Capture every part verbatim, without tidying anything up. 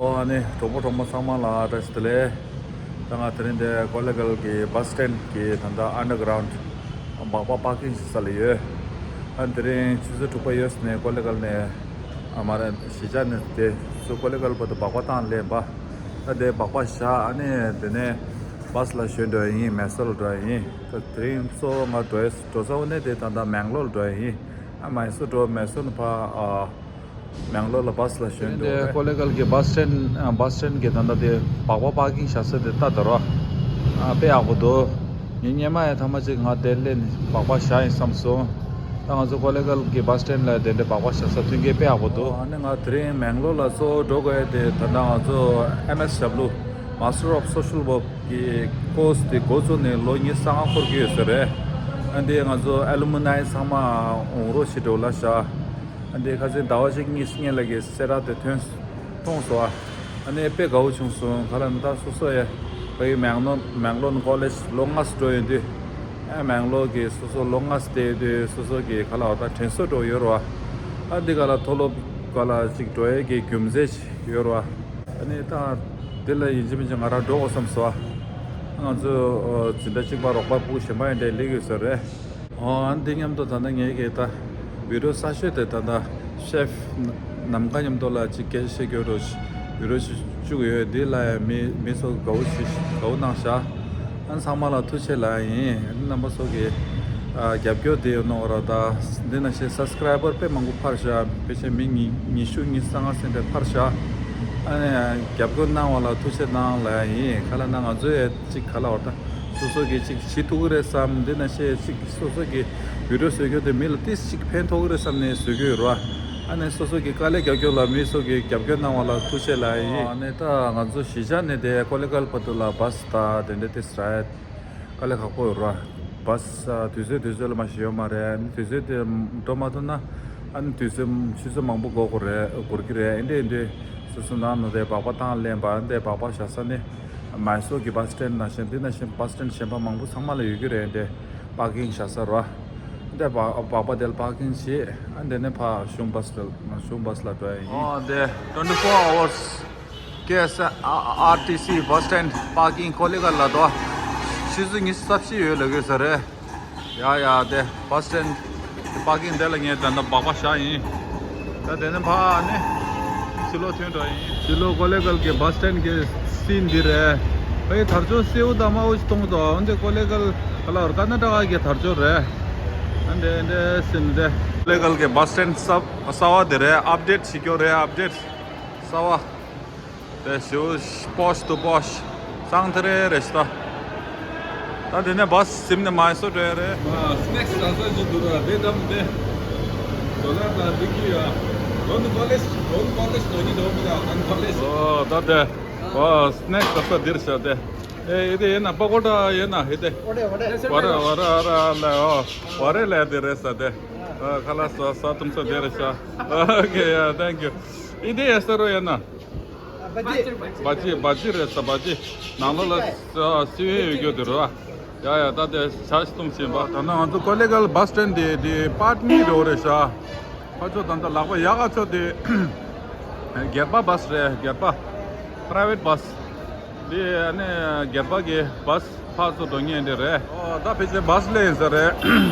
ཨོ་ཨ་ནི་གྲོགས་པོ་གྲོགས་མོ་ཚང་མ་ལ་བཀྲ་ཤིས་བདེ་ལེགས། ད་ང་དེ་རིང་འདི་ཀོ་ལེ་གལ་གྱི་བྷ་སི་སི་ཊེན་གྱི་ད་ལྟ་ཨན་ཌར་གྷ་རའུན་ཌི་སྦག་སྦག་པར་ཀིང་བྱེད་ས་ལ་ཡོད། ཨ་དེ་རིང་ཆུ་ཚོད་དྲུག་པ་ཡོལ་ནས་ཀོ་ལེ་གལ་ནས་ཨ་མ་རེད་གཞིས་ཆགས་ནས་དེ་ཚོ་ཀོ་ལེ་གལ་བར་དུ་སྦག་སྦག་བཏང་སླེབས་པ། ད་དེ་སྦག་སྦག་བཞག་ཨ་ནི་དེ་ནས་བྷ་སི་ལ་ཞོན་འགྲོ་ཡ་ཡིན། མེ་སོར་ལ་འགྲོ་ཡ་ཡིན། ད་དེ་རིང་གཙོ་བོ་ང་འགྲོ་ཡ་འགྲོ་ས་འོ་ནས་དེ་ད་ལྟ་མེང་ལོར་འགྲོ་ཡ་ཡིན། ཨ་མེ་སོར་འགྲོ་མེ་སོར་ནས་ཕ་ཨ། མེང་ལོར་ལ་བྷ་སི་ལ་ཞོན་འགྲོ་རེད། ཀོ་ལེ་གལ་གྱི་བྷ་སི་སི་ཊེན་བྷ་སི་སི་ཊེན་གྱི་ད་ལྟ་དེ་སྦག་སྦག་པར་ཀིང་བཞག་ས་དེ་ལྟ་དོར་བ། ཨ་དཔེ་ཡག་པོ་འདུག་ངས་སྔོན་མ་ཡང་ཐེངས་མ་གཅིག་ང་དེར་སླེབས་ནས་སྦག་སྦག་བཞག་ཡིན་བསམ་སོང་། ད་ང་ཚོ་ཀོ་ལེ་གལ་གྱི་བྷ་སི་སི་ཊེན་ལ་དེ་འདྲའི་སྦག་སྦག་བཞག་ས་མཐུན་རྐྱེན་དཔེ་ཡག་པོ་འདུག་ཨ་ནི་ང་དེ་རིང་མེང་ལོར་ལ་གཙོ་བོ་འགྲོ་དགོས་ཡ་དེ་ད་ལྟ་ང་ཚོ་ཨེམ་ཨེས་ཌབ་ལུ་Master of Social Work གི་ཀོར་སི་དེ་འགོ་བཙུགས་ནས་ལོ་ཉི་ཤུ་རྩ་ལྔ་འཁོར་གྱི་ཡོད་ས་རེད། ཨ་འདི་ང་ཚོ་ཨ་ལུ་མི་ནའི་ཚང་མ་འོང་རོགས་བྱེད་འགྲོ་ལ་བཞག་ཨ་འདི་ཁ་སང་ཟླ་བ་གཅིག་གཉིས་སྔོན་ལ་གི་གསལ་བསྒྲགས་དེ་ཐོན་མཐོང་སོང་ཨ། ཨ་ནི་དཔེ་དགའ་བོ་བྱུང་སོང་། ག་ལ་ནི་ད་སོ་སོ་ཡ་ཕ་གི་མེང་ལོར་མེང་ལོར་ནི་ཀོ་ལེཇ་ལོ་ལྔ་ཙམ་འགྲོ་ཡོང་དུས་ཨ་མེང་ལོར་གི་སོ་སོ་ལོ་ལྔ་ཙམ་བསྡད་དུས་སོ་སོ་གི་ག་ལ་བ་ད་དྲན་གསོ་འགྲོ་ཡོད་རེད་བ། ཨ་འདི་ག་ལ་མཐོ་སློབ་ག་ལ་ཅིག་འགྲོ་ཡས་ཀྱི་རྒྱུ་མཚན་ཅིག་ཡོད་རེད་བ། ཨ་ནི་ད་དེ་ལ་ཡིན་གཅིག་མིན་གཅིག་ང་རང་འགྲོ་དགོས་བསམ་སོང་ཨ། ང་ཚོ་འཛིན་གྲྭ་གཅིག་པ་རོགས་པ་ཕྲུ་གུ་གཞན་པ་ཡིན་འདྲ་སླེབས་ཡོད་ས་རེད། ཨོ་ཨ་ནི་འདི་མཉམ་དུ་ད་ལྟ་ངས་ཀྱི་ད་བི་ཌིའོ་གསར་ཤོས་དེ་ད་ལྟ་ཤེཕ་ནམ་མཁའ་མཉམ་དུ་ལ་ཅིག་སྐད་ཆ་བཤད་རྒྱུ་རོ་བི་ཌིའོ་ཞིག་བཅུག་ཡོད། འདི་ལ་ཡང་མི་མི་ཚོ་དགའ་བོ་ཞིག་དགའ་བོ་གནང་ཤག་ཨ་ནི་ཚང་མ་ལ་ཐུགས་རྗེ་ཆེ་ལབ་ཡིན། ཨ་ནི་རྣམ་པ་ཚོ་གི་ཨ་རྒྱབ་སྐྱོར་དེ་གནང་བ་ར་ད་འདི་ནང་བཞིན་སབ་སི་ཀ་རའི་བར་དཔེ་མང་པོ་འཕར་ཤག་ཕལ་ཆེར་མི་ཉི་ཉི་ཤུ་ཉི་ཤུ་རྩ་ལྔ་ཙམ་འདྲ་འཕར་ཤག་ཨ་ནི་རྒྱབ་སྐྱོར་གནང་བ་ལ་ཐུགས་རྗེ་གནང་ལབ་ཡིན། ག་ལ་ན་ང་ཚོ་ཡ་གཅིག་ག་ལ་བ་ད་སོ་སོ་གི་གཅིག་བྱེད་ཐུབ་ཀྱི་རེད་བསམ། འདི་ནང་བཞིན་གཅིག་སོ་སོ་གི་བི་ཌིའོ་བཟོ་རྒྱུ་དེ་མི་ལ་ཏིས་གཅིག་ཕན་ཐོགས་ཀྱི་རེད་བསམ་ནས་བཟོ་རྒྱུ་ཡོད་རེད་བ། ཨ་ནི་སོ་སོ་གི་དཀའ་ལས་རྒྱག་རྒྱུ་ལ་མི་སོ་གི་རྒྱབ་སྐྱོར་གནང་བ་ལ་ཐུགས་རྗེ་ལབ་ཡིན། ཨ་ནི་ད་ང་ཚོ་གཞིས་ཆགས་ནས་དེ་ཀོ་ལེ་གལ་བར་དུ་ལ་བྷ་སི་ད་དེ་འདྲ་ཏིས་རེད། དཀའ་ལས་ཁག་པོ་ཡོད་ར། བྷ་སི་ཨ་དུས་ཚོད་དུས་ཚོད་ལ་མ་ཞིག་ཡོད་མ་རེད། དུས་ཚོད་དེ་འགྲོ་མ་ཐུབ་ན་ཨ་ནི་དུས་ཚོད་ཆུ་ཚོད་མང་པོ་འགོར་དགོས་རེད། འགོར་གི་རེད། ཨེ་འདྲས་ཨེ་འདྲས་སོ་སོ་ནང་ནང་དེ་སྦག་སྦག་བཏང་ལེན་པ་འདི་སྦག་སྦག་བཞག་ས་ནི་མེ་སོར་གྱི་བྷ་སི་སི་ཊེན་ནང་བཞིན་འདི་ནང་བཞིན་བྷ་སི་སི་ཊེན་གཞན་པ་མང་པོ་ཚང་མ་ལ་ཡོད་ཀྱི་རེད། འདི་པར་ཀིང་བཞག་ས་ར། འདི་སྦག་སྦག་སྦག་དེ་ལ་པར་ཀིང་བྱེད། ཨ་འདི་ནས་ཕར་གཞུང་བྷ་སི་ལ་གཞུང་བྷ་སི་ལ་འགྲོ་ཡ་ཡིན། ཨོ་འདི་ཊུ་ཝེན་ཊི་ཕོར་ཨ་ཝར་སི་ཀེ་ཨེས་ཨར་ཊི་སི་བྷ་སི་སི་ཊེན་པར་ཀིང་ཀོ་ལེ་གལ་ལ་དོ། ཆུ་ཚོད་ཉི་ཤུ་རྩ་བཞི་ཡོད་ལབ་ཀྱི་ཡོད་ས་རེད། ཡ་ཡ་དེ་བྷ་སི་སི་ཊེན་པར་ཀིང་དེ་ལ་ངས་ད་ལྟ་སྦག་སྦག་བཞག་ཡིན། ད་དེ་ནས་ཕར་ནི་ཕྱི་ལོགས་ཐོན་འགྲོ་ཡིན། ཕྱི་ལོགས་ཀོ་ལེ་གལ་གྱི་བྷ་སི་སི་ཊེན་གྱི་སིན་འདི་རེད། ཕ་གི་དར་ལྕོག་སེའུ་དང་དམར་པོ་ཞིག་གཏོང་དོ། འོན་ཏེ་ཀོ་ལེ་གལ་ག་ལ་བར་ཀར་ནཱ་ཊ་ཀ་གི་དར་ལྕོག་རེད། ཨ་འདྲས་འདྲས་སིན་འདྲས། ཀོ་ལེ་གལ་གྱི་བྷ་སི་སི་ཊེན་གསར་པ་དེ་རེད། ཨབ་ཌེཊ་བྱེད་རྒྱུ་རེད། ཨབ་ཌེཊ་གསར་པ། དེ་ཞུ་པོཤ་དུ་པོཤ་སང་ཐེ་རེ་རེ་ཤི་ད། ད་དེ་ནས་བྷ་སི་ཟིན་ནས་མེ་སོར་འགྲོ་ཡ་རེད། ཨ་སི་ནེག་སི་ཟ་ས་ཅིག་འདུག་ར། དེ་འདྲ་མི་འདྲ། ཟོ་ལ་ད་འདི་གི་ཡ། འོན་ཏེ་ཀོ་ལེཇ་འོན་ཏེ་ཀོ་ལེཇ་འགྲོ་གི་འགྲོ་མི་འདུག་ཨ་ནི་ཀོ་ལེཇ། ཨོ་ད་དེ། ཨོ་སི་ནེག་སི་ཟ་ས་འདིར་ཤ་དེ། ཨེ་ཨེ་དེ་ཡིན་ན་པ་ཀོ་ཌ་ཡིན་ན་ཨེ་དེ། ཝ་རེ་ཝ་རེ་ཝ་རེ་ལ་ཨོ་ཝ་རེ་ལ་དེ་རེད་ས་དེ། ཨ་ཁ་ལག་ཟ་ས་ཐུམ་ས་དེ་རེད་ཤ། ཨོ་ཁེ་ཡ་ཐེང་ཀིའུ། ཨེ་དེ་ཡ་ས་རོ་ཡིན་ན། བ་ཅི། བ་ཅི་བ་ཅི་རེད་ས། བ་ཅི་ནང་ལོགས་ལ་ས་སི་ཝེ་ཡོད་རྒྱུ་དེ་རེད་བ། ཡ་ཡ་ད་དེ་ཇ་ཞིག་འཐུང་བཞིན་པ། ད་ནང་ང་ཚོ་ཀོ་ལེ་གལ་བྷ་སི་སི་ཊེན་དེ་དེ་པར་གཉིས་རེ་རེད་ཤག་ཕར་ཕྱོགས་ད་ལྟ་ལག་པ་ཡག་ག་ཕྱོགས་དེ་སྒེར་པ་བྷ་སི་རེད། སྒེར་པ་པ་རའི་ཝེཊ་བྷ་སི། འདི་ཨ་ནི་སྒེར་པ་གི་བྷ་སི་ཕར་ཚུར་འགྲོ་མཁན་དེ་རེད། ཨོ་ད་ཕལ་ཆེར་བྷ་སི་སླེབས་ཡིན་ས་རེད།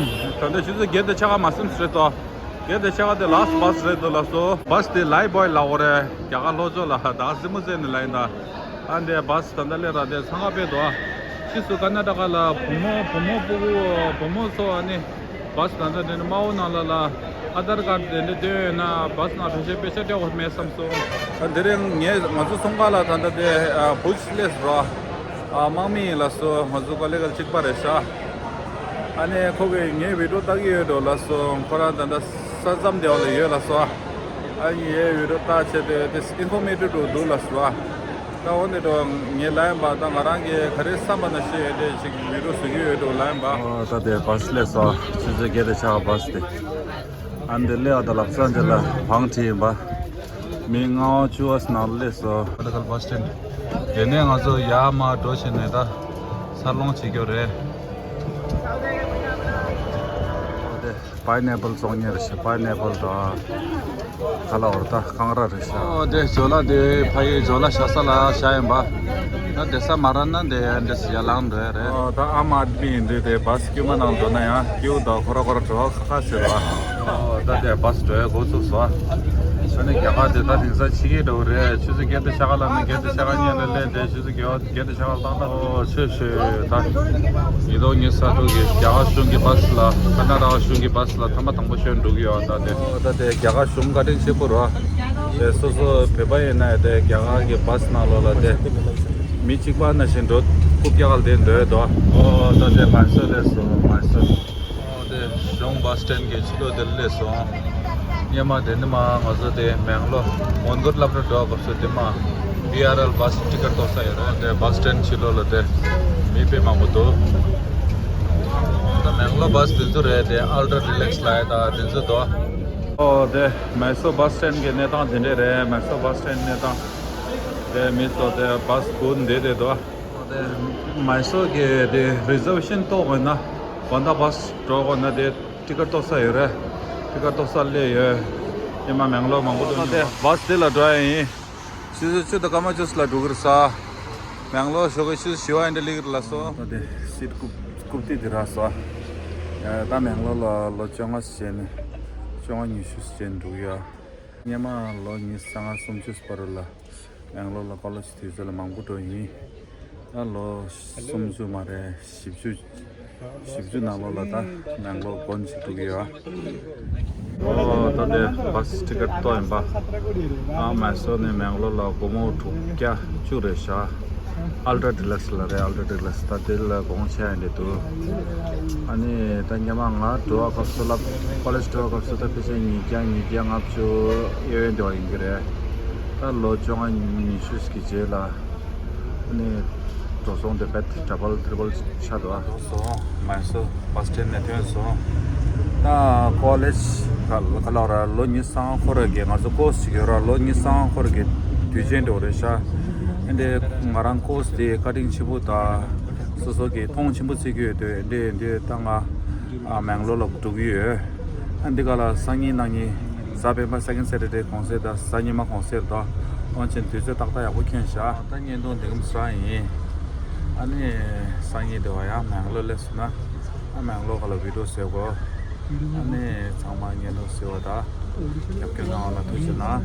ད་ལྟ་ཆུ་ཚོད་བརྒྱད་དང་ཕྱེད་ཀ་མ་ཟིན་ཙམ་རེད་དོ། བརྒྱད་དང་ཕྱེད་ཀ་དེ་ལ་སི་ཊི་བྷ་སི་རེད་འདུག་ལགས་སོ། བྷ་སི་དེ་ལའིཕ་བྷོའི་ལབ་དགོས་རེད། རྒྱ་གར་ལྷོ་ཕྱོགས་ལ་ད་སི་མུ་ཙེ་ནས་ལབ་ཡིན་ད། ཨ་འདི་བྷ་སི་ད་ལྟ་སླེབས་ར་དེ་འཚང་ཁ་དཔེ་འདུག་ཨ་ཕྱིས་སུ་ཀར་ནཱ་ཊ་ཀ་ལ་བུ་མོ་བུ་མོ་སྤུ་གུ་བུ་མོ་ཚོ་ཨ་ནི་བྷ་སི་ད་ལྟ་དེ་ནི་དམར་པོ་ནང་ལ་ལ་ཨ་དྷར་ཀར་དེ་འདྲ་སྟོན་ཡོད་ན་བྷ་སི་ནང་ཕལ་ཆེར་དཔེ་ཆ་སྤྲད་དགོས་མེད་བསམ་སོང་། ཨ་དེ་རིང་ངས་ང་ཚོ་ཚོང་ཁང་ལ་ད་ལྟ་དེ་ཨ་བུ་ཅི་སླེབས་ར། ཨ་དམག་མི་ཡིན་ལགས་སོ། ང་ཚོ་ཀོ་ལེ་གལ་གཅིག་པ་རེད་ཤག་ཨ་ནི་ཁོ་གིས་ངའི་བི་ཌིའོ་ལྟ་གི་ཡོད་འགྲོ་ལགས་སོ། ཁོ་རང་ད་ལྟ་ས་མཚམས་དེ་བ་ལ་ཡོད་ལགས་སོ། ཨ་ངའི་བི་ཌིའོ་ལྟ་བྱས་ཏེ་དེ་ཨིན་ཕོར་མེ་ཊིབ་འགྲོ་འདུག་ལགས་སོ། ད་འོ་ནི་འགྲོ་ངས་ལབ་ཡིན་པ། ད་ང་རང་གིས་ག་རེ་བསམ་པ་ན་ཤེས་ཡོད་དེ་ཅིག་བི་ཌིའོ་བཟོ་གི་ཡོད་འགྲོ་ལབ་ཡིན་པ། ཨོ་ད་དེ་བྷ་སི་སླེབས་སོ། ཆུ་ཚོད་བརྒྱད་དང་ཕྱེད་ཀ་བྷ་སི་དེ། ཨ་འདི་སླེབས་ཨ་ད་ལབ་ས་འདི་ལ་བང་བྲིས་ཡིན་པ། མི་ལྔ་བཅུ་བ་ནང་སླེབས་སོང་། ཀོ་ལེ་གལ་བྷ་སི་སི་ཊེན། དེ་ནས་ང་ཚོ་ཡར་མར་འགྲོ་བྱས་ནས་ད་འཚར་ལོངས་བྱེད་རྒྱུ་རེད། དེ་པའི་ནེ་པལ་བཙོང་མཁན་རེད་ཤག་པའི་ནེ་པལ་དང་། ཁ་ལ་འོར་ད་ཁང་ར་རེད་ཤག་ཨོ་དེ་ཇོ་ལ་དེ་ཕ་ཡི་ཇོ་ལ་ཤ་ས་ལ་ཤ་ཡིན་པ། ད་དེ་ས་མ་ར་ན་དེ་ཡང་འདྲེ་སི་ཡ་ལང་འགྲོ་ཡ་རེད། ཨོ་ད་ཨ་མ་ཨ་མི་ཡིན་དུས་དེ་བ་སི་དཀྱུས་མ་ནང་འགྲོ་ན་ཡང་སྐྱིའུ་དང་ཁོ་ར་ཁོ་ར་འགྲོ་ཁ་ཁ་ཟེར་བ། ཨོ་ད་དེ་བ་སི་འགྲོ་ཡ་འགོ་ཚུགས་སོ། ཨ་ནི་རྒྱ་གར་དེ་ད་དེང་སང་ཕྱི་རྒྱལ་འགྲོ་གི་རེད། ཆུ་ཚོད་བརྒྱད་དང་ཤ་ཁ་ལ་ནི་བརྒྱད་དང་ཤ་ཁ་གཉིས་ལ་སླེབས་དེ་ཆུ་ཚོད་བརྒྱད་བརྒྱད་དང་ཤ་ཁ་ལ་ཏག་ཏག་ཨོ་ཆོས་ཆོས་ད། ཉིས་སྟོང་ཉི་ཤུ་རྩ་དྲུག་གི་རྒྱ་གར་གཞུང་གི་བ་སི་ལ་ཁ་ན་ཌ་གཞུང་གི་བ་སི་ལ་ཐེངས་མ་དང་པོ་ཞོན་འགྲོ་གི་ཡོད་ད་དེ། ཨོ་ད་དེ་རྒྱ་གར་གཞུང་བཀའ་དྲིན་ཆེ་པོ་རོ། དེ་སོ་སོ་བོད་པ་ཡིན་ན་དེ་རྒྱ་གར་གྱི་བ་སི་ནང་ལོགས་ལ་དེ་མི་གཅིག་པ་ནང་བཞིན་འགྲོ་རྐུབ་བཀྱག་ལ་དེ་འགྲོ་ཡོད་དོ། ཨོ་ད་དེ་མའི་སོར་སླེབས་སོང་། མའི་སོར། ཨོ་དེ་གཞུང་བ་སི་སི་ཊེན་གྱི་ཕྱི་ལོགས་དེར་སླེབས་སོང་། སྔོན་མ་དེ་ནི་མ་ང་ཚོ་དེ་མེང་ལོར་མོན་གྷོར་སློབ་གྲྭ་འགྲོ་སྐབས་སུ་དེ་མ་བི་ཨར་ཨེལ་བ་སི་ཊི་ཀེ་ཊི་གཏོར་ས་ཡོད་རེད། དེ་བ་སི་སི་ཊེན་ཕྱི་ལོགས་ལ་དེ་མི་དཔེ་མང་པོ་འདུག་ད་མེང་ལོར་བ་སི་དེ་ཚོ་རེད། དེ་ཨལ་ཊྲ་ཌི་ལེག་སི་ལ་ཡ་ད་དེ་ཚོ་འདུག་ཨོ་དེ་མའི་སོར་བ་སི་སི་ཊེན་གྱི་གནས་སྟངས་དེ་འདྲས་རེད། མའི་སོར་བ་སི་སི་ཊེན་གནས་སྟངས་དེ་མི་ཚོ་དེ་བ་སི་སྒུག་བསྡད་དེ་འདུག་ཨོ་དེ་མའི་སོར་གྱི་དེ་རི་ཛར་ཝེ་ཤན་གཏོང་དགོས་ན་དགོང་དག་བ་སི་འགྲོ་དགོས་ན་དེ། ཊི་ཀེ་ཊི་གཏོར་ས་ཡོད་རེད། ཊི་ཀེ་ཊི་གཏོར་ས་སླེབས་ཡོད། ཉི་མ་མེང་ལོར་མང་པོ་འགྲོ་མྱོང་། བ་སི་དེ་ལ་འགྲོ་ཡ་ཡིན། ཆུ་ཚོད་བཅུ་དང་སྐར་མ་བཅུ་ལ་འགྲོ་གི་རེད་ས། མེང་ལོར་ཞོགས་ཀའི་ཆུ་ཚོད་བཞི་པ་ཡིན་འདྲ་སླེབས་ཀྱི་རེད་ལགས་སོ། ད་དེ་སིཊ་རྐུབ་རྐུབ་སྟེགས་དེ་རག་སོ། ད་མེང་ལོར་ལ་ལོ་བཅོ་ལྔ་བྱས་ནས་བཅོ་ལྔ་ཉི་ཤུ་བྱས་ནས་འགྲོ་གི་ཡོད། སྔོན་མ་ལོ་ཉི་ཤུ་རྩ་ལྔ་སུམ་ཅུ་བར་ལ་མེང་ལོར་ལ་ཀོ་ལེཇ་དུས་ཚོད་ལ་མང་པོ་འགྲོ་ཡིན། ད་ལོ་སུམ་ཅུ་མ་རེད། བཞི་བཅུ། བཞི་བཅུ་ནང་ལོགས་ལ་ད་མེང་ལོར་དགོང་ཞིག་འགྲོ་གི་ཡོད། ཨོ་ད་དེ་བ་སི་ཊི་ཀེ་ཊི་གཏོང་ཡིན་པ། ཨ་མའི་སོར་ནས་མེང་ལོར་ལ་སྒོར་མོ་དྲུག་བརྒྱ་བཅུ་རེད་ཤག་ཨལ་ཊྲ་ཌི་ལེག་སི་ལ་རེད། ཨལ་ཊྲ་ཌི་ལེག་སི་ད་དེ་ལ་གོང་ཆེ་ཡ་འདྲ་འདུག་ཨ་ནི་ད་སྔོན་མ་ང་འགྲོ་བ་སྐབས་སུ་ལ་ཀོ་ལེཇ་འགྲོ་བ་སྐབས་སུ་ད་ཕལ་ཆེར་ཉིས་བརྒྱ་ཉིས་བརྒྱ་ལྔ་བཅུ་གཡས་གཡོན་དེ་བ་ཡིན་གྱི་རེད། ད་ལོ་བཅོ་ལྔ་ཉི་ཤུ་གི་རྗེས་ལ་ཨ་ནི་འགྲོ་སོང་དེ་བས་ཌབ་བལ་ཊི་རི་བལ་ཆགས་འདུག་ཨ། འགྲོ་སོང་མའི་སོར་བ་སི་སི་ཊེན་ནས་ཐོན་སོང་། ད་ཀོ་ལེཇ་ག་ག་ལ་ར་ལོ་ཉི་ཤུ་རྩ་ལྔ་འཁོར་གྱི་ང་ཚོ་ཀོར་སི་ཅིག་ཡོད་ར། ལོ་ཉི་ཤུ་རྩ་ལྔ་འཁོར་གྱི་དུས་ཆེན་འགྲོ་རེད་ཤག་ཨ་འདི་ང་རང་ཀོར་སི་དེ་བཀའ་དྲིན་ཆེན་པོ་དང་སོ་སོ་གི་མཐོང་ཆེན་པོ་བརྩི་གི་ཡོད་དུས་འདི་འདི་ད་ང་ཨ་མེང་ལོར་ལ་འགྲོ་གི་ཡོད། ཨ་འདི་ག་ལ་སང་ཉིན་གནངས་ཉིན་གཟའ་སྤེན་པ་སེ་ཀེན་ཌ་སེ་ཊར་ཌེ་གུང་སེང་དང་གཟའ་ཉི་མ་གུང་སེང་རེད་དོ། དབང་ཆེན་དུས་ཚོད་ཏག་ཏག་ཡག་པོ་ཁྱོན་ཤག་ད་བརྙན་ཐུང་འདི་གམ་སང་ཡིན། ཨ་ནི་སང་ཉིན་དེ་བ་ཡང་མེང་ལོར་སླེབས་སོང་ན་ཨ་མེང་ལོར་ག་ལ་བི་ཌི་ཡོ་བཟོ་དགོས། ཨ་ནི་ཚང་མ་བརྙན་ཐུང་གཟིགས་པ་དང་རྒྱབ་སྐྱོར་གནང་བ་ལ་ཐུགས་རྗེ་གནང་།